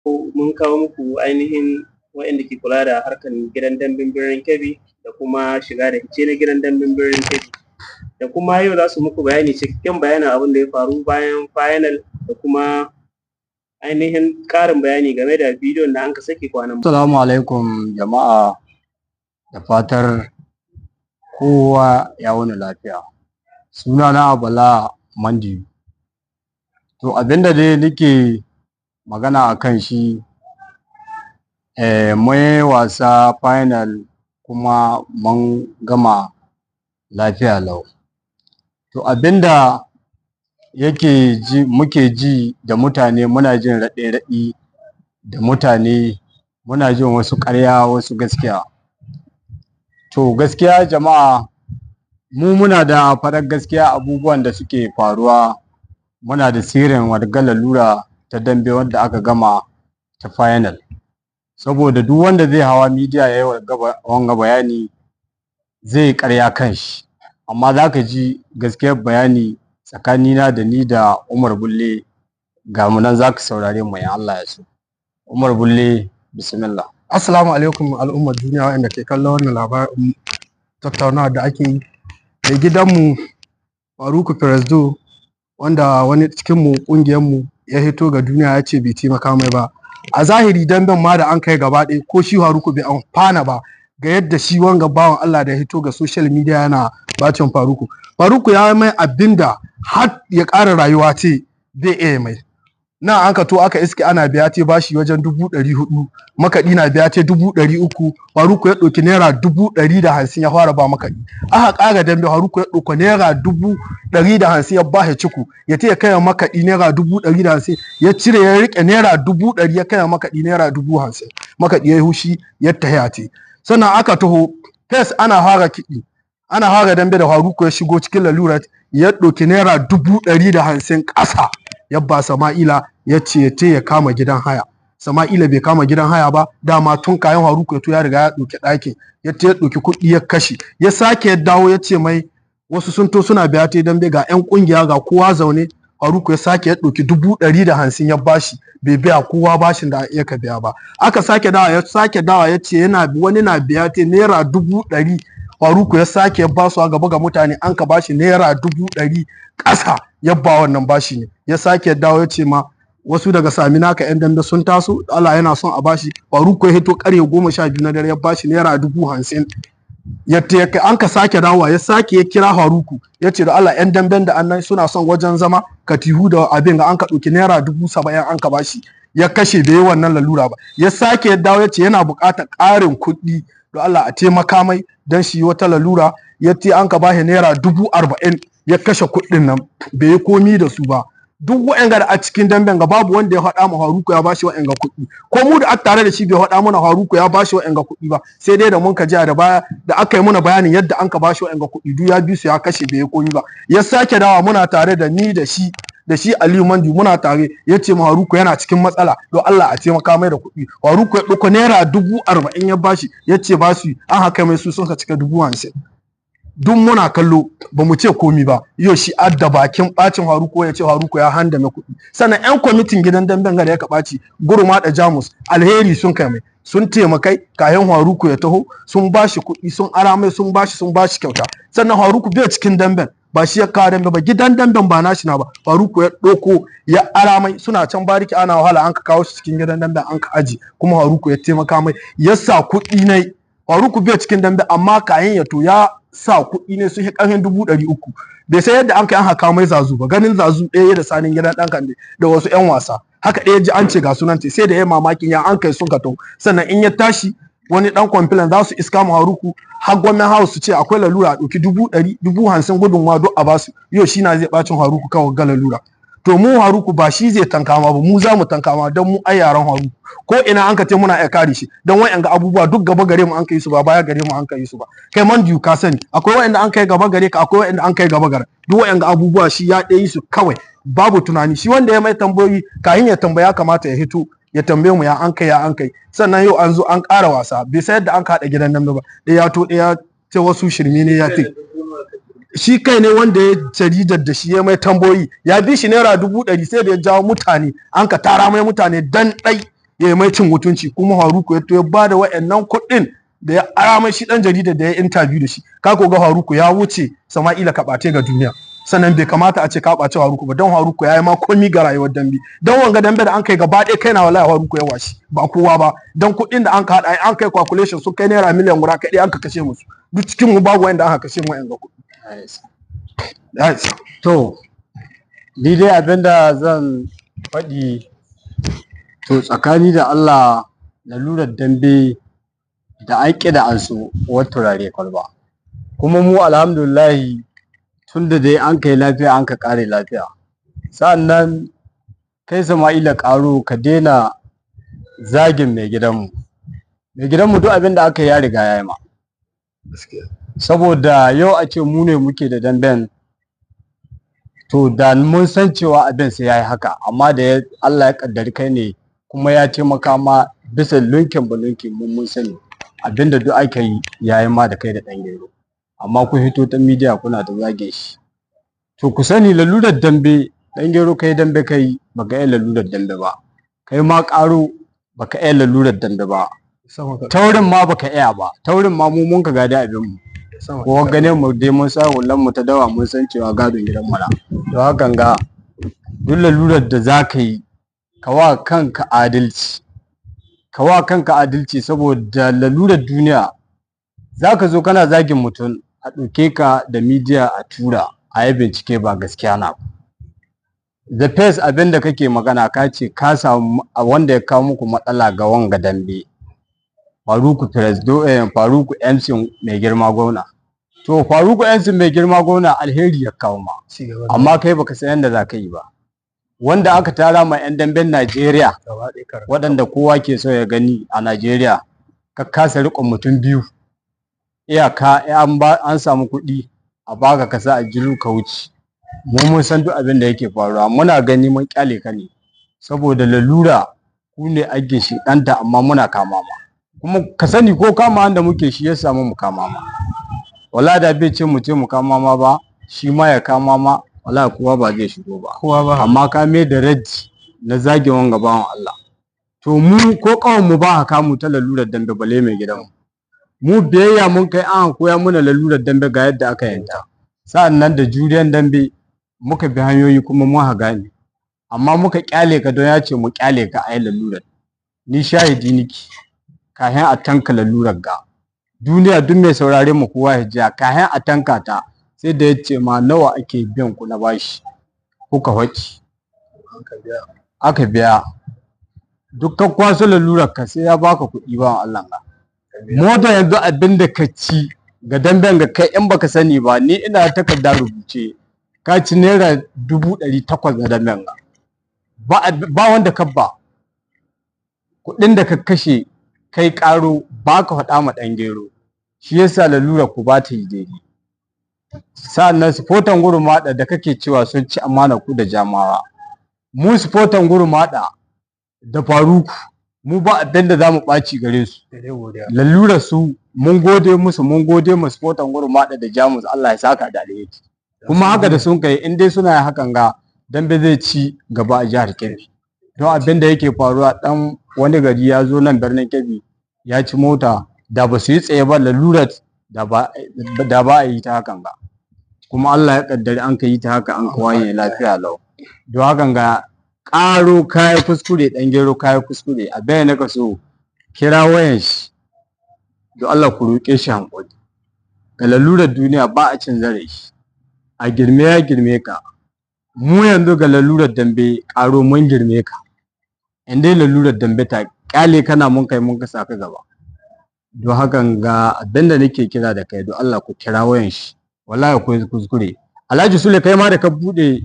Mun kawo muku ainihin waɗanda ke kula da harkar gidan damben Birnin Kebbi da kuma shiga da fice na gidan damben Birnin Kebbi. Da kuma yau za su muku bayani, cikakken bayanin abin da ya faru bayan final da kuma ainihin ƙarin bayani game da bidiyon da anka saki kwanan. Assalamu alaikum jama'a, da fatar kowa ya wuni lafiya. Sunana Bala Mandi. To, abinda dai nake magana a kan shi, mun yi wasa final kuma mun gama lafiya lau. To, abinda yake ji muke ji da mutane, muna jin raɗe-raɗi da mutane, muna jin wasu ƙarya, wasu gaskiya. To, gaskiya jama'a, mu muna da farar gaskiya. Abubuwan da suke faruwa, muna da sirrin wadda lalura ta dambe wanda aka gama ta final. Saboda duk wanda zai hawa media ya yi wanga bayani, zai ƙarya kan shi, amma za ka ji gaskiyar bayani tsakanina da ni da Umar Bulle. Ga mu nan, za ka saurare mu in Allah ya so. Umar Bulle, bismillah. Assalamu alaikum al'ummar duniya waɗanda ke kallon wannan labarin tattaunawa da ake yi. Mai gidanmu Faruku Presdo, wanda wani cikin mu ƙungiyar mu ya hito ga duniya ya ce bai taimaka mai ba. A zahiri, damben ma da an kai gaba ɗaya, ko shi Faruku bai amfana ba ga yadda shi wanga bawan Allah da ya hito ga social media yana bacin Faruku. Faruku ya mai abinda har ya ƙara rayuwa ce bai iya mai. Na an ka to aka iske ana biya ce bashi wajen 400,000, makaɗi na biya ce 300,000. Faruku ya ɗauki ₦150,000 ya fara ba makaɗi. Aka ƙara dambe, Faruku ya ɗauka ₦150,000 ya ba shi ciku ya ce ya kai makaɗi ₦150,000. Ya cire, ya riƙe ₦100,000, ya kai makaɗi ₦50,000. Makaɗi ya yi hushi, ya tahiya ce. Sannan aka taho fes, ana fara kiɗi, ana fara dambe da Faruku ya shigo cikin lalurar, ya ɗauki ₦150,000 ƙasa ya ba Sama'ila, ya ce ya ya kama gidan haya. Sama'ila bai kama gidan haya ba, dama tun kayan Faruku ya to ya riga ya ɗauki ɗakin. Ya ce ya ɗauki kuɗi ya kashe. Ya sake ya dawo ya ce mai wasu sun to suna biya ta dambe, ga 'yan ƙungiya, ga kowa zaune. Faruku ya sake ya ɗauki 150,000 ya bashi, bai biya kowa bashin da ya ka biya ba. Aka sake dawa, ya sake dawa, ya ce yana wani na biya ta ₦100,000. Faruku ya sake ya basu a gaba ga mutane, an ka bashi ₦100,000 ƙasa, ya ba wannan bashi ne. Ya sake dawo ya ce ma wasu daga Saminaka, yan dambe sun taso, Allah yana son a bashi. Faruku ya hito karye 12 na dare ya bashi ₦50,000. Ya kai an ka sake dawowa, ya sake ya kira Faruku, ya ce da Allah yan damben da annan suna son wajen zama, katihu da abin ga. An ka ɗauki ₦70,000 an ka bashi, ya kashe, bai yi wannan lalura ba. Ya sake ya dawo ya ce yana buƙatar ƙarin kuɗi, don Allah a taimaka mai don shi wata lalura. Ya ce an ka bashi ₦40,000, ya kashe kuɗin nan, bai yi komi da su ba. Duk wa'anga da a cikin damben ga, babu wanda ya faɗa ma Faruku ya bashi wa'anga kuɗi. Ko mu da aka tare da shi, bai faɗa mana Faruku ya bashi wa'anga kuɗi ba, sai dai da mun ka jiya da baya da aka yi mana bayanin yadda an ka bashi wa'anga kuɗi. Duk ya bi su ya kashe, bai yi komi ba. Ya sake dawa, muna tare da ni da shi Aliyu Mandi, muna tare, ya ce ma Faruku yana cikin matsala, don Allah a taimaka mai da kuɗi. Faruku ya ɗauko ₦40,000 ya bashi, ya ce ba su an haka mai su sun ka cika 50,000. Duk muna kallo, ba mu ce komi ba. Yau shi adda bakin bacin Haruko, ya ce Haruko ya handame kuɗi. Sannan yan kwamitin gidan damben ga da ya ɓaci, Gurma da Jamus, alheri sun kai mai, sun taimakai kayan Haruko ya taho, sun bashi kuɗi, sun ara mai, sun bashi kyauta. Sannan Haruko bai cikin damben, ba shi ya kawo dambe ba, gidan damben ba nashi na ba. Faruku ya ɗauko ya ara mai, suna can bariki ana wahala, an ka kawo shi cikin gidan damben an ka aji. Kuma Haruko ya taimaka mai, ya sa kuɗi nai. Faruku bai cikin dambe, amma kayan ya to ya sa kuɗi ne sun yi ƙarfin 300,000. Bai sai yadda an kai an haka mai Zazu ba, ganin Zazu ɗaya da sanin gidan ɗan Kande da wasu 'yan wasa haka ɗaya ji an ce ga sunan te, sai da ya mamakin ya an kai sun ka to. Sannan in ya tashi wani ɗan kwamfilan za su iska mu Haruku har gwamnan house su ce akwai lalura, a ɗauki 100,000, 50,000 gudunmawa duk a basu. Yau shi na zai ɓacin Haruku kawai ga lalura. To, mu Haruku ba shi zai tankama ba, mu za mu tankama, don mu ai yaran Haruku, ko ina an ka ce muna iya kare shi, don wa'anga abubuwa duk gaba gare mu an kai su, ba baya gare mu an kai su ba. Kai man ka sani akwai wa'anda an kai gaba gare ka, akwai wa'anda an kai gaba gare. Duk wa'anga abubuwa shi ya ɗaya su kawai, babu tunani. Shi wanda ya mai tambayoyi, kahin ya tambaya kamata ya hito ya tambaye mu ya an kai, ya an kai. Sannan yau an zo an ƙara wasa, bai san yadda an kaɗa gidan nan ba. Ɗaya to ɗaya ce wasu shirme ne ya ce shi kai ne wanda ya jaridar da shi ya mai tambayoyi, ya bi shi ₦100,000, sai da ya jawo mutane an ka tara mai mutane dan ɗai. ya yi mai cin mutunci, kuma Faruku ya to ya bada wa'annan kuɗin da ya ara mai shi dan jarida da ya interview da shi. Ka ko ga Faruku ya wuce Sama'ila ka ɓate ga duniya. Sannan bai kamata a ce ka ɓaci Faruku ba, don Faruku ya yi ma komi ga rayuwar dambe. Don wanga dambe da an kai gaba ɗaya kai na wallahi Faruku ya washi ba kowa ba, don kuɗin da an ka haɗa an kai calculation sun kai naira miliyan 1 kaɗai an ka kashe musu. Duk cikin mu babu wanda aka kashe mu wa'anga kuɗi. Ya isa. To, ni dai abinda zan faɗi, to tsakani da Allah, lalurar dambe da an ƙi da an so uwar turare kwalba. Kuma mu alhamdulillahi, tun da dai an kai lafiya an ka ƙare lafiya. Sa'annan kai Sama'ila Ƙaro, ka daina zagin mai gidanmu. Mai gidanmu duk abin da aka yi ya riga ya yi ma. Saboda yau a ce mu ne muke da damben, to da mun san cewa abin sai ya yi haka, amma da Allah ya kaddari kai ne kuma ya taimaka ma bisa lunkin ba lunkin. Mun sani abin da duk aka yi ya yi ma da kai da ɗan gero, amma kun hito ta media kuna ta zage shi. To ku sani lalurar dambe, ɗan gero, kai dambe kai baka iya lalurar dambe ba, kai ma ƙaro baka iya lalurar dambe ba, Sama ka taurin ma baka iya ba. Taurin ma mu mun ka gadi abin mu sama ko gane mu dai mun sa hulan mu ta dawa, mun san cewa gadon gidan mu na. To hakan ga duk lalurar da za ka yi, ka wa kanka adalci, ka wa kanka adalci, saboda lalurar duniya za ka zo kana zagin mutum, a ɗauke ka da media a tura a yi bincike, ba gaskiya na ba. The first abin da kake magana, ka ce ka samu wanda ya kawo muku matsala ga wanga dambe, Faruku Presdo, Faruku MC mai girma gwamna. To Faruku MC mai girma gwamna alheri ya kawo ma, ci gaba da amma kai baka san yadda za ka yi ba. Wanda aka tara ma 'yan damben Najeriya gaba ɗaya kar waɗanda kowa ke so ya gani a Najeriya, ka kasa riƙon mutum biyu. Iyaka in an ba an samu kuɗi a baka ka sa a jiru ka wuce. Mu mun san duk abin da yake faruwa, muna gani mun kyale ka ne saboda lalura ku ne ake shi ɗanta, amma muna kama ma. Kuma ka sani ko kama da muke shi ya samu mu kama ma. Wala da bai ce mu ce mu kama ma ba, shi ma ya kama ma, wala kowa ba zai shigo ba. Kowa ba. Amma ka mai da raddi na zage wanga bawan Allah. To mu ko kawan mu ba haka mu ta lalurar dambe, bale mai gidan mu. Mu biyayya mun kai, an koya muna lalurar dambe ga yadda aka yanta. Sa'annan da juriyan dambe muka bi hanyoyi kuma mun ha gane. Amma muka kyale ka don ya ce mu kyale ka a yi lalurar. Ni shahidi niki kahin a tanka lalurar ga. Duniya duk mai saurare mu kowa ya jiya, kahin a tanka ta sai da ya ce ma nawa ake biyan ku na bashi kuka haƙi. Aka biya. Dukkan kwaso lalurar ka sai ya baka kuɗi ba Allah ka. Mota yanzu abin da ka ci ga damben ga kai in baka sani ba, ni ina takarda rubuce, ka ci naira 800,000 ga damben ga. Ba wanda ka ba kuɗin da ka kashe kai ƙaro ba ka faɗa ma ɗan gero, shi yasa lalurar ku ba ta yi daidai. Sa'annan sufotan gurmaɗa da kake cewa sun ci amana ku da jamawa, mu sufotan gurmaɗa da Faruku mu ba abin da za mu ɓaci gare su. Sai dai godiya. Lalurar su mun gode musu, mun gode musu sufotan gurmaɗa da Jamus, Allah ya saka da alheri. Kuma haka da sun kai, in dai suna yin hakan ga dambe zai ci gaba a jihar Kebbi. Don abin da yake faruwa, dan wani gari ya zo nan birnin Kebbi ya ci mota, da ba su yi tsaye ba lalurar da ba da ba a yi ta hakan ga. Kuma Allah ya kaddari an ka yi ta haka an ka waye lafiya lau. Don hakan ga ƙaro kayan kuskure, ɗan gero kayan kuskure, a bayyana ka so kira wayan shi, don Allah ku roƙe shi hankuri. Ga lalurar duniya ba a cin zarafi, a girme ya girme ka. Mu yanzu ga lalurar dambe, ƙaro mun girme ka. In dai lalurar dambe ta ƙyale kana mun kai mun ka sa ka gaba. Don hakan ga abin da nake kira da kai, don Allah ku kira wayan shi, wallahi ku yi kuskure. Alhaji Sule, kai ma da ka buɗe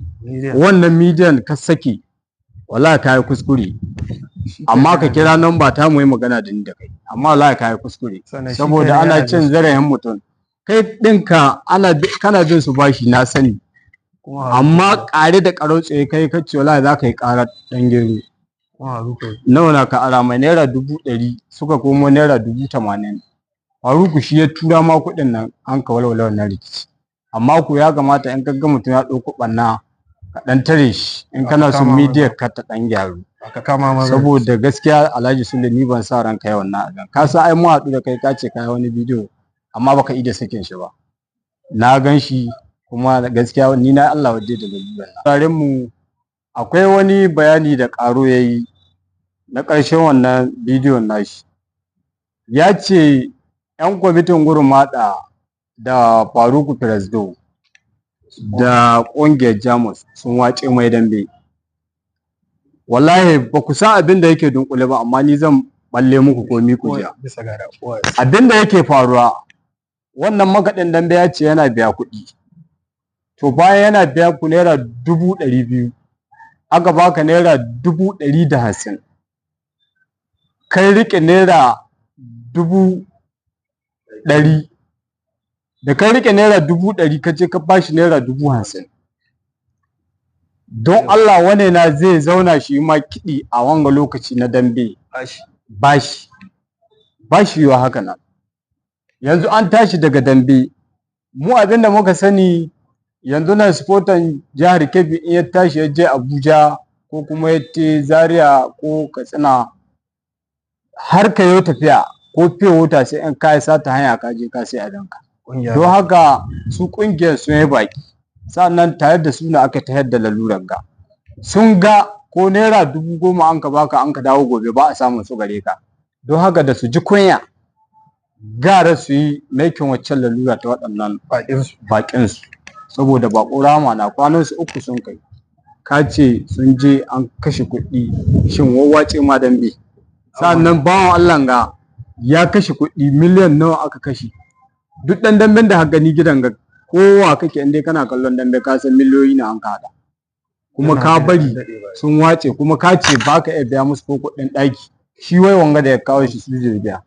wannan midiyan ka saki, wallahi ka yi kuskure. Amma ka kira namba ta mu yi magana da ni da kai, amma wallahi ka yi kuskure. Sannan shi saboda kai ana yana cin zarafin mutum. Kai ɗinka ana kana bin su bashi, na sani. Kuma Amma ƙare da ƙaro tsaye kai ka ce wallahi za ka yi ƙarar ɗan gero. Kuma Haruka Nawa na ka ara mai naira 100,000 suka komo naira 80,000. Faruku shi ya tura ma kuɗin nan an ka walwala wannan rikici. Amma ku ya kamata in ka ga mutum ya ɗauko ɓanna ka ɗan tare shi in kana son Kama media ka ta ɗan gyaru. Aka kama ma. Saboda gaskiya Alhaji Sule, ni ban sa ranka yawan wannan abin. Ka san ai mu haɗu da kai, ka ce ka yi wani bidiyo amma baka ida sakin shi ba. Na gan shi, kuma gaskiya ni na Allah wadde da lalurar nan. Tsarin mu akwai wani bayani da ƙaro ya yi na ƙarshen wannan bidiyon nashi. Ya ce 'yan kwamitin Gurmaɗa da Faruku Firesdo da ƙungiyar Jamus sun wace mai dambe. Wallahi ba ku san abin da yake dunkule ba, amma ni zan balle muku komi ku jiya. Bisa ga kowa. Abin da yake faruwa, wannan makaɗin dambe ya ce yana biya kuɗi. To bayan yana biya ku ₦200,000, aka baka ₦150,000. Kai riƙe ₦100,000. Da kai riƙe ₦100,000, ka je ka bashi ₦50,000. Don Allah, wane na zai zauna shi ma kiɗi a wanga lokaci na dambe? Bashi. Bashi. Bashi yiwa haka nan. Yanzu an tashi daga dambe. Mu abin da muka sani yanzu nan, supportan jihar Kebbi in ya tashi ya je Abuja ko kuma ya je Zaria ko Katsina, har ka yi tafiya ko fiye wuta, sai in ka sata hanya ka je ka sai abinka. Ƙungiya. Don haka su ƙungiyar sun yi baki, sannan tare da su ne aka tayar da lalurar ga. Sun ga ko ₦10,000 an ka baka, an ka dawo gobe ba a samun su gare ka. Don haka da su ji kunya, gara su yi maikin waccan lalura ta waɗannan bakin su. baƙinsu, saboda baƙo rama na kwanan su uku sun kai. Ka ce sun je an kashe kuɗi, shin wawwace ma dambe? Sannan bawan Allah ga ya kashe kuɗi, miliyan nawa aka kashe. Duk ɗan damben da ka gani gidan ga, kowa kake, in dai kana kallon dambe, ka san miliyoyi na an ka haɗa. Kuma ka bari sun wace, kuma ka ce ba ka iya biya musu ko kuɗin ɗaki. Shi wai wanga da ya kawo shi su zai biya.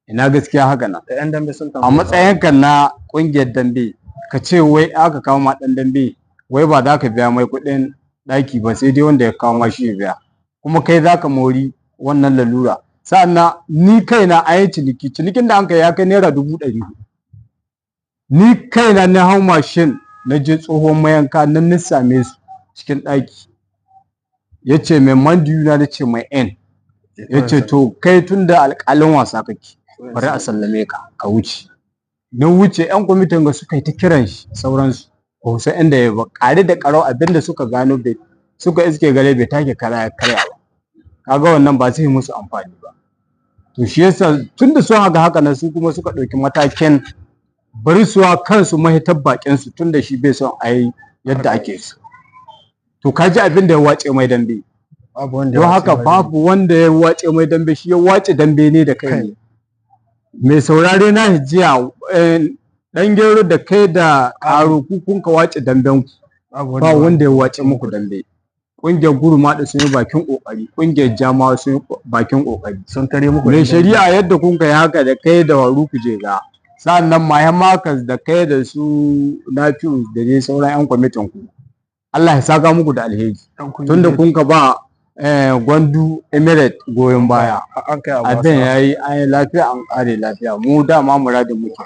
Ina gaskiya haka nan? Da 'yan dambe sun A matsayinka na ƙungiyar dambe, ka ce wai aka kawo ma ɗan dambe, wai ba za ka biya mai kuɗin ɗaki ba, sai dai wanda ya kawo ma shi ya biya, kuma kai za ka mori wannan lalura. Sa'annan ni kaina an yi ciniki, cinikin da an kai ya kai ₦400,000. Ni kaina na hau mashin na je tsohon mayanka nan, na same su cikin ɗaki. Ya ce mai mandiyu na ce mai n, ya ce to kai tun da alƙalin wasa kake, bari a sallame ka ka wuce. Na wuce, yan kwamitin ga suka yi ta kiran shi, sauransu ba su san inda ya ba ƙare da ƙarau. Abinda suka gano bai suka iske gare bai take kara ya karya ba. Kaga wannan ba zai yi musu amfani ba. To shi yasa tunda sun haka haka nan, su kuma suka ɗauki matakin bari suwa kansu mahitar bakin su, tunda shi bai son a yi yadda ake so. To ka ji abin da ya wace mai dambe. Babu wanda ya Don wace haka mai. Babu wanda ya wace mai dambe, shi ya wace dambe ne da kai ne. Mai saurare na jiya, dan gero da kai da karo, ku kun ka wace damben ku. Babu Ba wanda ya wace muku dambe. Ƙungiyar Gurmaɗa sun yi bakin ƙoƙari, ƙungiyar Jamawa sun yi bakin ƙoƙari. Sun tare muku. Mai shari'a, yadda kun kai haka da kai da waru ku je ga, sa'annan mayan makas da kai da su Nafi'u da dai sauran 'yan kwamitin ku, Allah ya saka muku da alheri, tunda kun ka ba Gwandu Emirate goyon baya. An kai abu. Abin ya yi, an yi lafiya, an kare lafiya. Mu dama muradin muke.